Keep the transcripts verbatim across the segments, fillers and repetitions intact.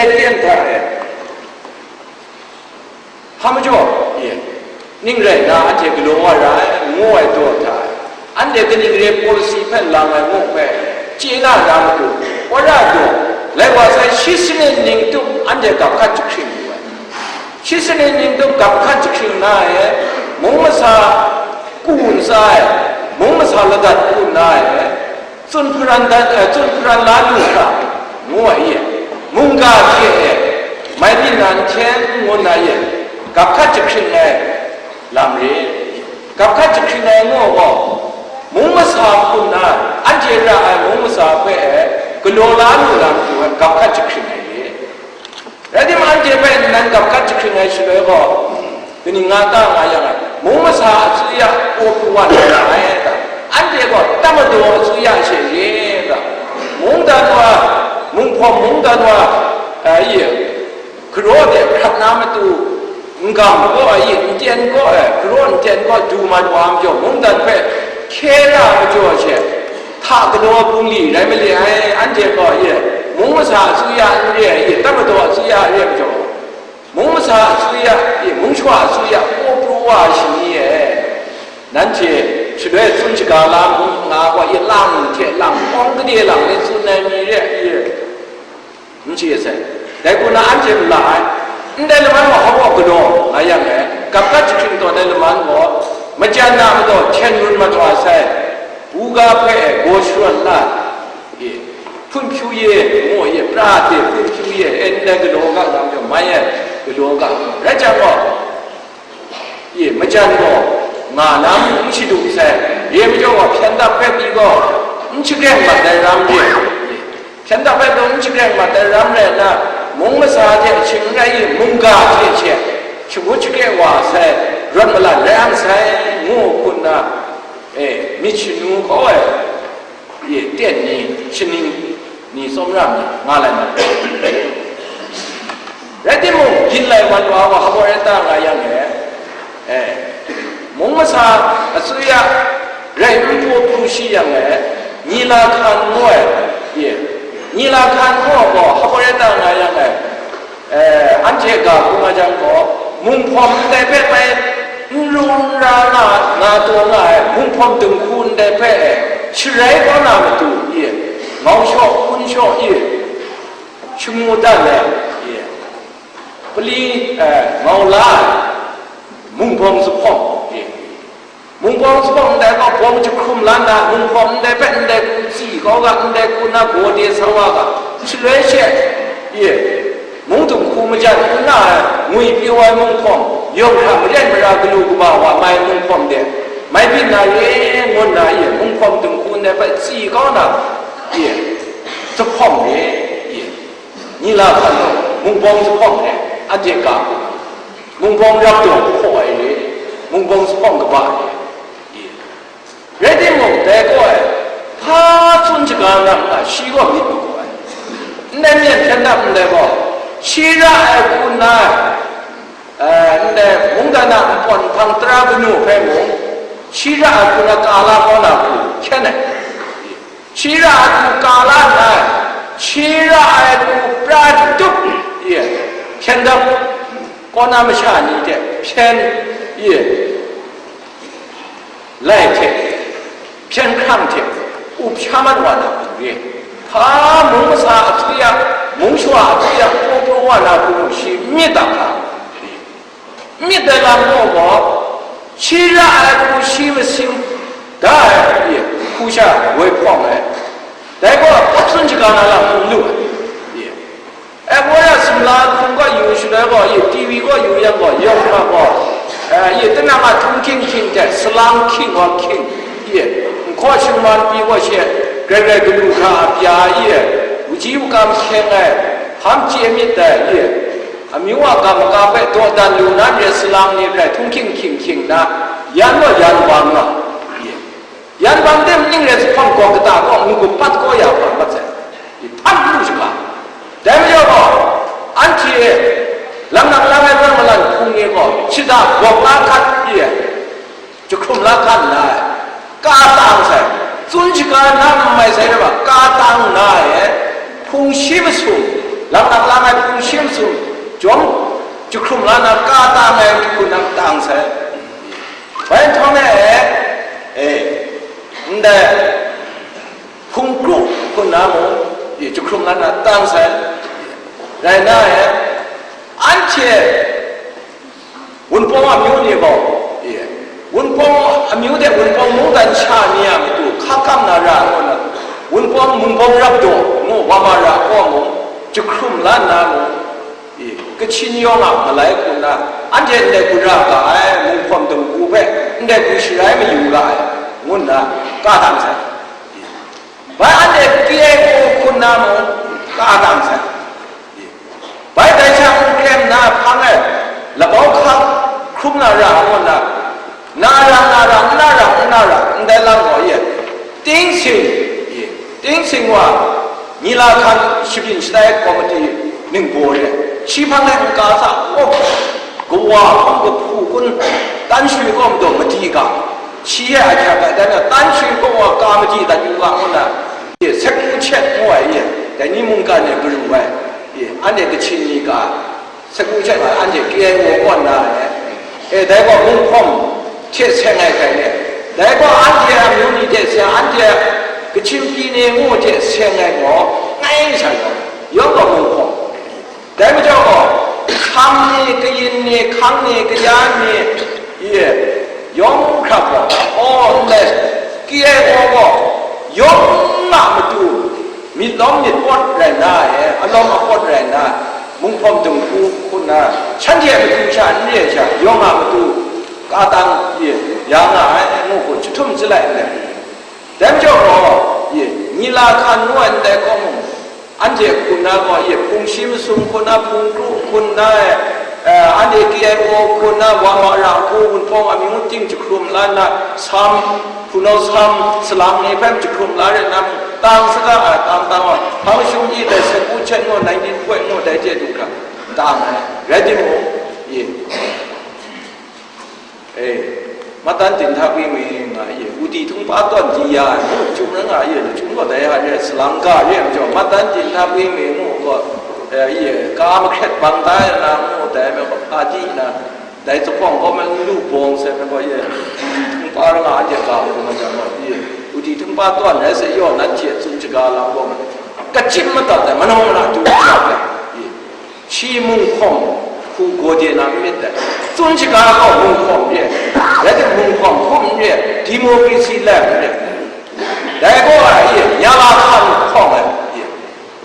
Hkyen hta e, hpa majaw, e, ning rai nna anhte galaw wa ra ai, ngu ai daw hta e, anhte kaning re policy hpe lang ai mung hpe chye na ra matu, wora daw, lai wa sai shi sanit ning tup anhte gap hkat jahkring lu ai. Shi sanit ning tup gap hkat jahkring na e, mung masa ku ntsa e, mung masa ladat ku nna e, tsun hparan dat, eh, tsun hparan la lu hkra, ngu ai e, mungga hte e, mai byin na nhten ngu nna e, gap hkat jahkring ai lam re. Gap hkat jahkring ai ngu gaw, mung masa hpun na, anhte ra ai mung masa hpe e, galaw la lu na matu ai gap hkat jahkring ai re. Rai timung, anhte hpe nan gap hkat jahkring ai shaloi gaw, kaning nga ta nga yang ai, mung masa asuya paw pru wa na ra ai ta, anhte gaw tamadaw asuya she re ta, mungdan wa, munghpawm mungdan wa, a, i, garaw de hkrat na matu, n-gam gaw, a, i, n-tyen gaw, e, garaw n-tyen gaw du mat wa majaw, mungdan hpe hkye ra majaw she, hta galaw bungli rai mali ai, anhte gaw, e, mung masa asuya n re ai, e, tamadaw asuya re majaw, mung masa asuya, e, mung shawa asuya paw pru wa ai shani e, nanhte shaloi tsun shaga la mu nga gaw, e, lang hte lang, hpawng gade lang ni tsun ai mi re, e, n chye sai. Dai hku na anhte mala ai, ndai laman gaw hpa gaw galaw nga yang e, gap hkat jahkring tawn ai laman gaw, majan na madaw hkyen gun mat wa sai, buga hpe e gaw sharawt la, e, hpun hpyu ye, ngu ye, pra de hpun hpyu ye, e, ndai galaw ga nga majaw, mai ai galaw ga, rai jang gaw, e, majan gaw nga lam n shadum sai, re majaw gaw, hpyen dap hpe pyi gaw, n shagreng mat ai ram re, e, hpyen dap hpe pyi gaw, n shagreng mat ai ram rai nna, mung masa hte shing n rai i, mungga hte she, shagut shakre wa sai, rawt malat rai ang sai, ngu hku nna, e, myit shanu kau ai, e, ten ni, shaning ni, tsawmram ni, nga lai mat. Rai timung, byin lai wan wa wa hpa rai ta nga yang e, e, mung masa asuya rai n paw pru shi yang e, nyi la hkan ngu ai, e, nyi la hkan ngu ai gaw hpa rai ta nga yang e, e, anhte ga hkrum nga jang gaw, munghpawm ndai hpe mai n ru n ra nga, nga taw nga ai, munghpawm dinghku ndai hpe e, sharai kau na matu, e, ngau shaw, hpun shaw, e, shamu dan ai, e, pali, e, ngau la ai, munghpawm zuphpawng, e, munghpawm zuphpawng ndai gaw bawng jahkrum la nna, munghpawm ndai hpe ndai hku tsi kau ga, ndai hku na gaw de sa wa ga, shaloi she, e, mung dinghku majan n nga ai, ngwi pyaw ai munghpawm, yawng hkra maren mara galu kaba wa mai munghpawm de, mai byin na re ngu nna, e, munghpawm dinghku ndai hpe tsi kau na, e, zuphpawng re, e, nyi la hkan gaw, munghpawm zuphpawng re, anhte ga hku, munghpawm rap daw hpaw ai re, munghpawm zuphpawng kaba re, e, rai timung, dai gaw e, hpa tsun shaga na, shi gaw myit majaw ai. Ndai myen hpyen dap ndai gaw, shi ra ai hku nna, e, ndai mungdan a npawt nhpang tara kanu hpe mung, shi ra ai hku nna ka la kau na hku hkyen ai. Shi ra ai hku ka la nna, shi ra ai hku pra tup, e, hpyen dap, kaw na masha ni hte hpyen, e, lai hte, hpyen hkrang hte up sha mat wa na hku re. Hpa mung masa asuya, mung shawa asuya paw pru wa na hku shi myit a hka? Myit ai lam gaw gaw, shi ra ai hku shi masin da ai hku sha woi hpawng ai. Dai gaw hpa tsun shaga na lam n lu ai. E, wora sumla hkum gaw yu shaloi gaw, e, T V gaw yu yang gaw, yawng hkra gaw, e, e, tinang a htung hkying hkying hte salang hkying wa hkying, e, nhkaw shingman pyi gaw she, grai grai galu hkra a bya, e, wuji wukam hkyeng ai, hpam chye myit dai, e, amyu a ga maga hpe dawdan lu na re salang ni hkrai htung hkying hkying hkying nna, yan gaw yan wa nga, e, yan bang de ning rai zuphpawng gaw kata gaw n-gup pat kau ya hpa mat sai, hpan lu shaga. Dai majaw gaw, anhte lang nang lang ai rawng malan hpung ni gaw shada gawk la hkat, e, jahkrum la hkat nna, ka tang sai, tsun shaga na n mai sai rai ba, ka tang nna, e, hpung shi masum, Lang lang lang ai hpung shi masum, jawm jahkrum la na ka tang ai hku nang tang sai. Bai nhtawm e, e, ndai hpung kru hku na mung, e, jahkrum la na tang sai. Rai na e, anhte Wunpawng amyu ni gaw, e, Wunpawng amyu de Wunpawng mungdan sha ni a matu hka kam na ra ngu na, Wunpawng mungpawng rap daw ngu wa ma ra kaw mung, jahkrum la nna mung, e, Kachin yawng a malai hku nna, anhte ndai hku ra ga ai, munghpawm dingku hpe ndai hku sharai mayu ga ai, ngu nna ka dang sai. Bai anhte K I O hku nna mung ka dang sai. Bai dai sha n klem na hpang e, labau hkak hkrum na ra ngu nna, na ra, na ra, n na ra, n na ra, ndai lam gaw ye, ting sing, ting sing wa, Nyi la hkan shabyin shatai komiti ningbaw re, shi hpang e n ka sa, oh, kawa hpung kahpu kun, tan shui kaw majaw madi ga, shi e a hkyak ai, dan e tan shui kaw wa ka madi dat yu ga, ngu na, e, Sek Ku Chet ngu ai, e, dai ni mungkan e garu ai, e, anhte Kachin ni ka, Sek Ku Chet ngai, anhte K I O kaw nna ai, e, dai gaw munghpawm hte seng ai hkai le, dai gaw anhte a myu ni hte seng, anhte Kachin pyi ni ngu hte seng ai gaw, ngai sha gaw, yawng gaw munghpawm. Dai majaw gaw, hkam ni, kayin ni, hkang ni, kaya ni, ye, yawng hkra gaw, aw, ndai, K I O gaw, yawng a matu, myit lawm myit pawt rai nna e, alawm apawt rai nna, munghpawm dinghku hku nna, shanhte a matu sha n re ai sha, yawng a matu ka tang, e, ya nga ai, ngu hku jahtum jahtai ndai. Dai majaw gaw, e, Nyi la hkan ngu ai ndai kaw mung, anhte hku nna gaw, e, hpung shi masum hku nna, hpung kru hku nna, e, e, anhte K I O hku nna, wa ma ra hku, Wunpawng amyu ting jahkrum la nna, Sam, hpunau Sam, salang ni hpe jahkrum la re nna, tang saga ai, tang tang wa, hpang shingkang dai Sek Ku Chet ngu, nineteen point ngu, dai hte du hkra, tang ai, rai timung, e, e, Matan Tin Hta Pwi Mei nga ye, Udi Htung Pa Tawn di ya ai, ngu chyum rai nga ye, lachyum gaw dai a re, salang ga re ai majaw, Matan Tin Hta Pwi Mei ngu gaw, e, ye, ka mahkret bang da ai na, ngu dai me gaw, hpa di na, dai zuphpawng gaw me, n lu bawng sai me gaw ye, Udi Htung Pa ra nga anhte ga hkrum ai jang gaw, ye, Udi Htung Pa Tawn rai sai yaw, nanhte tsun shaga lam gaw, kachyim madat ai, manau mana du ai, ye. Shi munghpawm hku gaw de na n myit dai. Tsun shaga gaw munghpawm re, rai timung, munghpawm hkum n re, democracy lam n re. Dai gaw ai, e, Nya la hkan hkawng ai, e,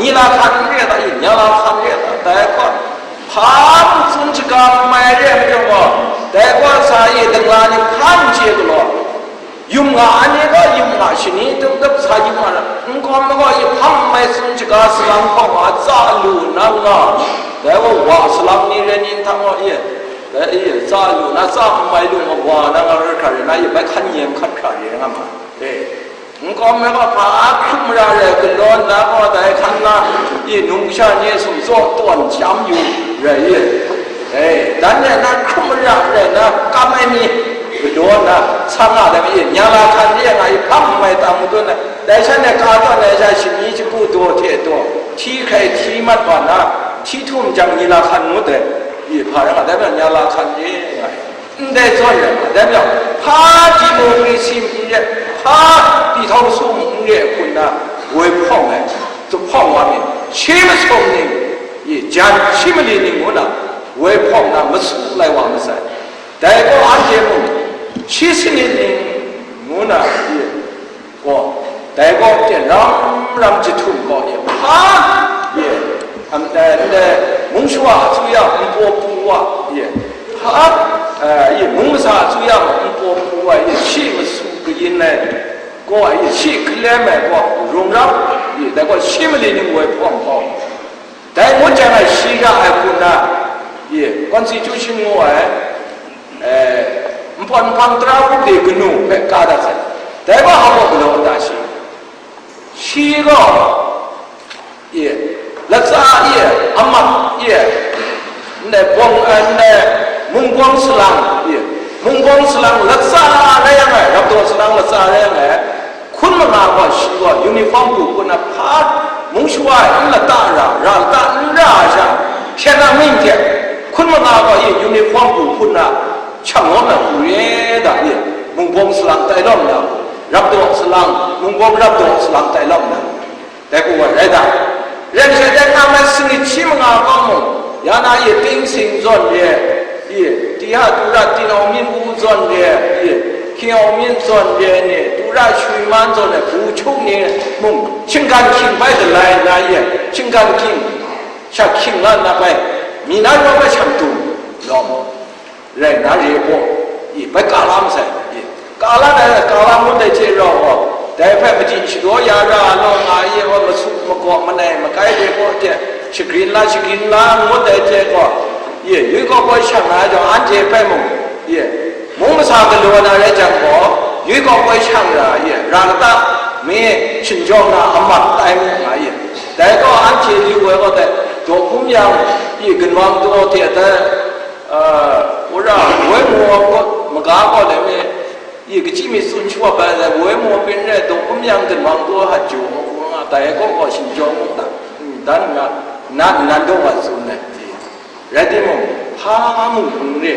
Nyi la hkan n re ta, e, Nya la hkan re ta, dai gaw hpa mung tsun shaga n mai re ai majaw gaw, dai gaw sa, e, dingla ni hpa n chye galaw. Yum nga ai ni gaw yum nga, shani tup tup sa yum nga, nkawm ai gaw, e, hpang mai tsun shaga salang hpawng wa tsa lu na nga, dai gaw wa salang ni rai ni nhtang gaw, e, dai, e, tsa lu na, tsa n mai lu nga wa na nga rai hkra rai na, e, bai hkan nyem hkat hkra rai nga ma, e, nkawm ai gaw hpa hkrum ra rai galaw nna gaw, dai hkan na, e, num kasha ni a sumtsaw tawn chyam yu rai, e. E, dan rai na, hkrum mara rai na, kam ai ni, galaw na, sang nga ai, e, Nya la hkan re nga, e, hpang mai tam madun ai, dai shan e ka tawn ai sha, shani shagu daw hte daw, hti hkai hti mat wa na, hti htum jang Nyi la hkan ngut ai, e, hpa rai nga, dai hpe Nya la hkan re nga, ndai zawn ai, dai hpe hpa democracy n re, hpa pyi htawng su n re hku nna, woi hpawng ai, zuphpawng wa myit, shi masum ning, e, jan shi mali ning ngu na, woi hpawng na masu lai wa masai. Dai gaw anhte mung, shi sanit ning ngu na, e, gaw, dai gaw ten ram ram jahtum gaw, e, hpa, e, am, e, ndai, mung shawa a tsuya npaw pru wa, e, hpa, e, e, mung masa a tsuya npaw pru wa, e, shi masu kayin ai, gaw, e, shi hkalem ai gaw, rung rap, e, dai gaw shi mali ning woi hpawng gaw, dai ngut jang ai shi ra ai hku nna, e, constitution ngu ai, e, nhpawt nhpang tara hku de kanu hpe ka dat sai. Dai gaw hpa gaw galaw da shi. Shi gaw, e, latsa e, amat e, ndai bawng, e, ndai mungbawng salang e, mungbawng salang latsa rai yang ai, rapdaw salang latsa rai yang ai, hkun manga gaw shi gaw uniform hku hku na hpa mung shawa e n lata ra, ra lata n lang, mungbawn rap daw salang tai lam na, dai hku wa rai da. Rai sha dai nga mai sanit shi manga kau mung, ya na ye ting sing zawn re, ye, ti ha tu ra tinau myin wu zawn re, ye, hkinau myin zawn re ni, tu ra shui man zawn re, bu chuk ni mung, shinggan hkying bai dalai na ye, shinggan hkying, sha hkying la na bai, mi na rawng ai shang tu, lawm. Rai nna re gaw, i, bai ka la masai, i, ka la na, ka la ngut ai hte rau gaw, dai hpe madi shadaw ya ra ai law nga ai wa, masuk magaw manai makai re gaw hte, shagrin la, shagrin la ngut ai hte gaw, i, yoi kawp koi shang na jawng, anhte hpe mung, i, mung masa galaw na rai jang gaw, yoi kawp koi shang ra, i, ra kata, mi shinjawng na amat tai mu nga, i, dai gaw anhte lu ai gaw dai, daw hkum yang, i, ginwang daw hte dai, Wora, woi maw kaw, maga kaw let me, ye kachyi mi tsun shawa bai let, woi maw pin re, daw hkum yang ginwang daw hat jaw, nga tai kaw kaw shingjawng mung ta, dan nga, na nnan daw wa tsun ai, rai timung, hpa mung hpung re,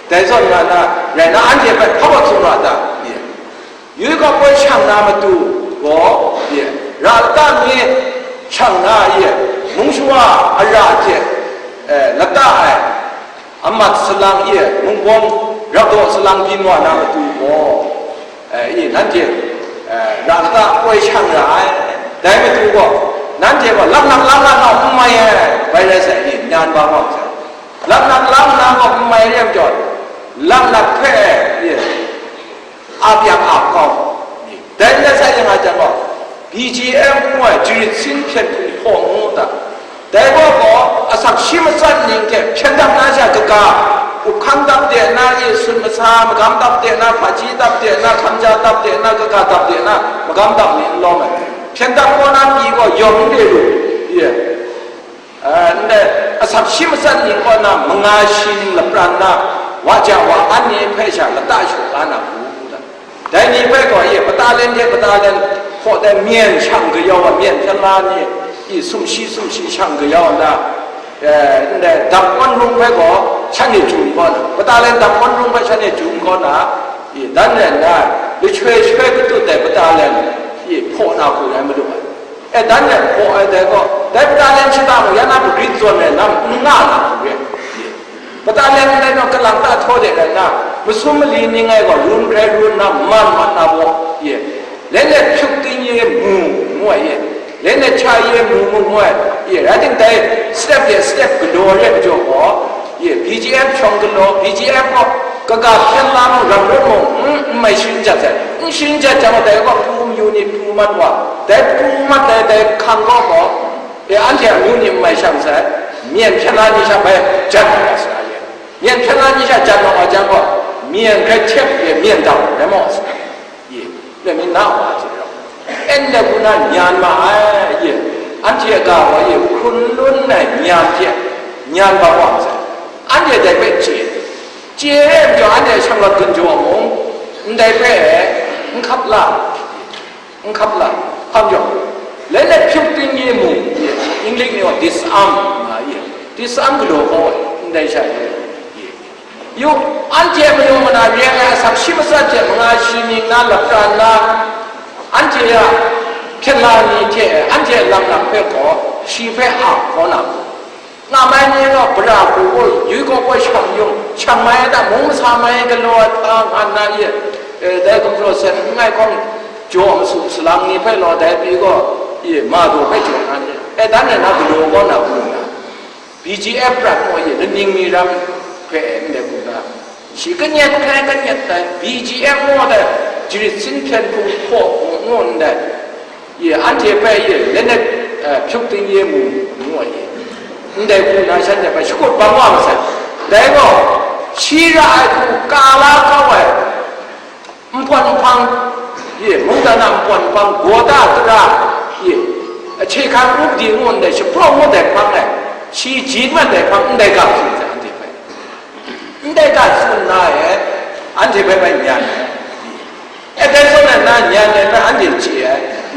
dai zawn nga na, rai na anhte hpe hpa wa tsun ra ta, ye. Yoi kawp koi shang na matu gaw, ye, ra lata mi shang na, ye, mung shawa ara hte, eh, lata ai, amat salang, ye, mungbawn rap daw salang byin wa na matu gaw, eh, ye, nanhte, eh, ra lata koi shang ra ai, dai matu gaw, nanhte gaw laknak lang na n mai ai, bai rai sai, ye, nyan bang wa sai. Laknak lang na gaw n mai re ai majaw, laknak hpe, ye, ap yang ap kau. Dai n rai sai yang a jang gaw, B G M ngu ai jarit sin hpyen hpung hpaw ngu ta. Dai gaw gaw, asak shi matsat ning hte hpyen dap na sha kaga, up hkang dap de na, i sun masa, magam dap de na, hpaji dap de na, hkamja dap de na, kaga dap de na, magam dap ni n lawm ai. Hpyen dap kaw na pyi gaw yawng n de lu, ye. Ndai asak shi matsat ning kaw na manga shi ning lapran na, wa ja wa an ni hpe sha lata shaw la na hku, dai ni hpe gaw, ye, Batalion hte Batalion hpaw dai myen shang kayau ai, myen hpyen la ni, i sumshi sumshi shang kayau na, ndai dap kawn rung hpe gaw shanhte jum kaw na, Batalion dap kawn rung hpe shanhte jum kaw na, i dan rai nna, lahkoi shoi katut ai Batalion, i hpaw na hku rai malu ai. E dan rai hpaw ai dai gaw, dai Batalion shata mung ya na magrit zawn ai lam n nga na hku re. Batalion ndai naw kalang ta htaw de rai nna, masum mali ning ai gaw run hkrai run nna man mat na baw, ye, lene hpyuk ting ye mu, ngu ai ye, lene cha ye mu, mu, ngu ai ye, rai timung dai step de step galaw re majaw gaw, Ye, B G F shawng galaw, B G F gaw kaga hpyen la mung, ram rawt mung, n, n mai sharin jat sai, n sharin jat jang gaw, dai gaw pru mayu ni pru mat wa, dai pru mat ai dai hkang gaw gaw, e, anhte a amyu ni n mai shang sai, myen hpyen la ni sha bai jan mat wa sa ye. Myen hpyen la ni sha jan mat wa jang gaw, myen hkrai hkyep ye myen dau rai mat wa sa. Ye, le mi na wa hte rau, en le hku na nyan ma ai, ye, anhte a ga wa, ye, hkrun lun ai nyan hte nyan bang wa masai, anhte dai hpe chye, chye ai majaw, anhte shanglawt gun jaw mung, ndai hpe n hkap la, n hkap la, hpa majaw, lene hpyuk ting ye mung, ye, English ni gaw disarm nga ye, disarm galaw kau ai, ndai sha ye, ye. Yu, anhte mayu mana re ai asak shi matsat hte manga shi ning na lapran na, anhte a hpyen la ni hte anhte a lam lam hpe gaw shi hpe a hkaw na, nga mai ni gaw, bara hku gaw, yui gaw gaw shang yung, shang mai ai hta, mung masa mai ai galaw ai hta nga nna ye, e, dai gumhpraw seng n ngai hkawng, jaw masu salang ni hpe law, dai pyi gaw, ye, ma daw hpe jaw na ni, e, dan rai na, galaw gaw na, hku nna. B G F prat mung ye, laning mi ram hpe ndai hku na, shi kanyet hkrai kanyet tai, B G F mung dai, jarit sin hpyen hpung hpaw hpung ngu ndai, ye, anhte hpe ye, lanet, eh, hpyuk ting ye mu, ngu ai ye, ndai hku na shanhte hpe shakut bang wa masai. Dai gaw, shi ra ai hku ka la kau ai, Npawt nhpang, ye, mungdan a npawt nhpang, gawda tara, ye, ahkye hkang upadi ngu ndai, shapraw ngut ai hpang e, shi jin mat ai hpang ndai ga tsun sai, anhte hpe. Ndai ga tsun na e, anhte hpe bai nyan ai. E, dai zawn na, na nyan ai na, anhte chye